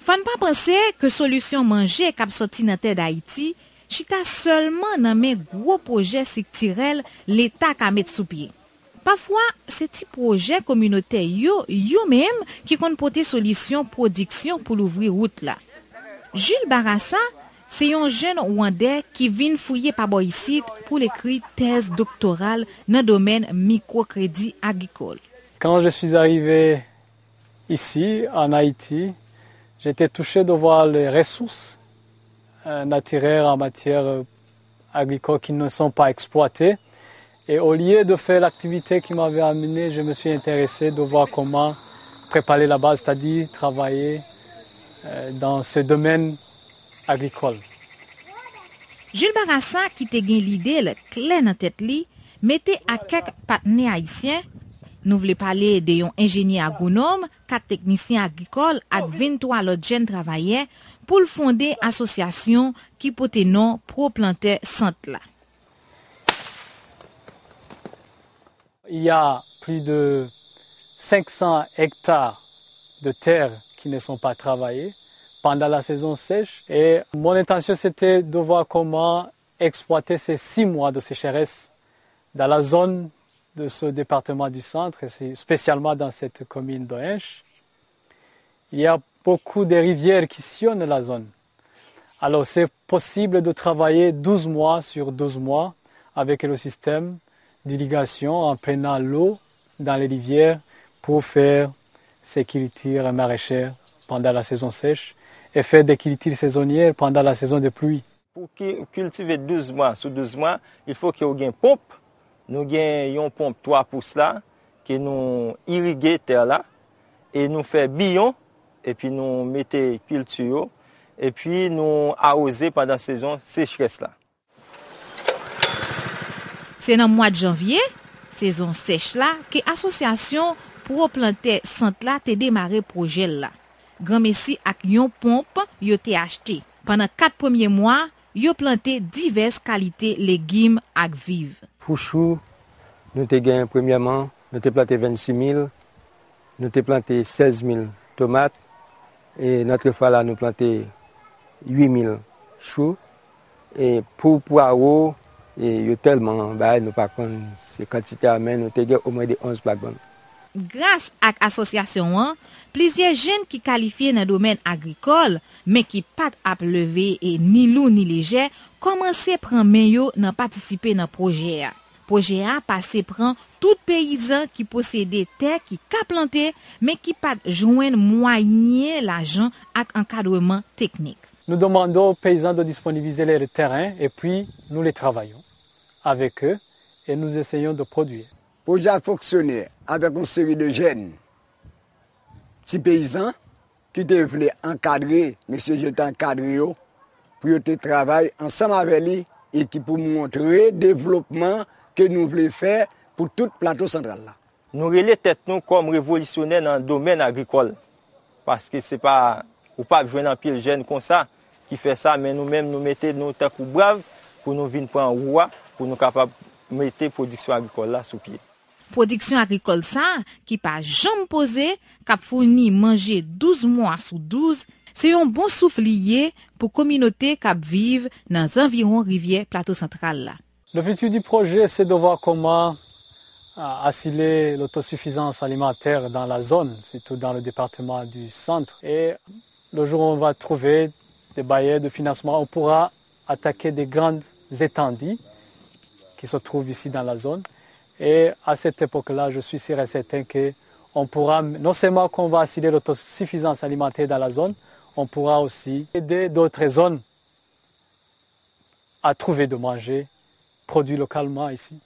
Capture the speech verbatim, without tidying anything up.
Fò n pa panse ke solisyon manje k ap sòti nan tè Dayiti chita sèlman nan men gwo pwojè striktirèl Leta ka met sou pye. Pafwa, se ti pwojè kominotè yo, yo menm, ki konn pote solisyon pwodiksyon pou louvri wout la. Jules Barassa se yon jèn Wandè ki vin fouye pa bò isit pou l ekri tèz doktoral nan domèn mikwokredi agrikòl. Quand je suis arrivé ici, en Haïti, j'étais touché de voir les ressources euh, naturelles en matière euh, agricole qui ne sont pas exploitées. Et au lieu de faire l'activité qui m'avait amené, je me suis intéressé de voir comment préparer la base, c'est-à-dire travailler euh, dans ce domaine agricole. Jules Barassa, ki te gen lide l klè nan tèt li, mete ak kèk patnè ayisyen, nou vle pale de yon enjenyè agwonòm, kat teknisyen agrikòl ak venntwa lòt jèn travayè, pou l fonde asosyasyon ki pote non Pwoplantè Sant la. Il y a plus de cinq cents hectares de terres qui ne sont pas travaillées pendant la saison sèche. Et mon intention, c'était de voir comment exploiter ces six mois de sécheresse dans la zone de ce département du Centre, et spécialement dans cette commune d'Ohinche. Il y a beaucoup de rivières qui sillonnent la zone. Alors, c'est possible de travailler douze mois sur douze mois avec le système d'irrigation en prenant l'eau dans les rivières pour faire ces cultures maraîchères pendant la saison sèche et faire des cultures saisonnières pendant la saison de pluie. Pou ki- kiltive douz mwa sou douz mwa, il faut ke w gen ponp. Nou gen yon ponp twa pous la, ke nou irige tè la, e nou fè biyon, epi nou mete kilti yo, epi nou awoze pandan sezon sechrès la. Se nan mwa janvye, sezon sèch la, ke asosyasyon Pwoplantè Sant la te demare pwojè l la. Granmesi ak yon ponp yo te achte. Pandan kat premye mwa, yo plante divès kalite legim ak viv. Pou chou, nou te gen premyèman, nou te plante vennsis mil, nou te plante sèz mil tomat, e nan trefwa la, nou plante uit mil chou. E pou pwawo, e yo tèlman bay, nou pa konn se kantite a, men nou te gen omwen de onz plak bann. Gras ak asosyasyon an, plizyè jèn ki kalifye nan domèn agrikòl, men ki pa t ap leve e ni lou ni lejè, kòmanse pran men yo nan patisipe nan pwojè a. Pwojè a pase pran tout peyizan ki posede tè ki ka plante, men ki pa t jwenn mwayen lajan ak ankadreman teknik. Nous demandons aux paysans de disponibiliser les terrains et puis nous les travaillons avec eux et nous essayons de produire. Pwojè a fonksyone avèk yon seri de jèn, ti peyizan, ki te vle ankadre, mesye Jil te ankadre yo, pou yo te travay ansanm avè li e ki pou montre devlopman ke nou vle fè pou tout Plato Santral la. Nou rele tèt nou kòm revolisyonè nan domèn agrikòl, paske se pa, ou p ap jwenn anpil jèn konsa ki fè sa, men nou menm nou mete nou tankou brav pou nou vin pran wou a, pou nou kapab mete pwodiksyon agrikòl la sou pye. Pwodiksyon agrikòl sa a, ki pa janm poze, k ap founi manje douz mwa sou douz, se yon bon souf li ye pou kominote k ap viv nan zanviwon rivyè Plato Santral la. Le futur du projet, c'est de voir comment euh, assurer l'autosufisance alimentaire dans la zone, surtout dans le département du Centre. Et le jour où on va trouver des bailleurs de financement, on pourra attaquer des grandes étendues qui se trouvent ici dans la zone. Et à cette époque-là, je suis sûr et certain que on pourra, non seulement qu'on va assurer l'autosuffisance alimentaire dans la zone, on pourra aussi aider d'autres zones à trouver de manger produit localement ici.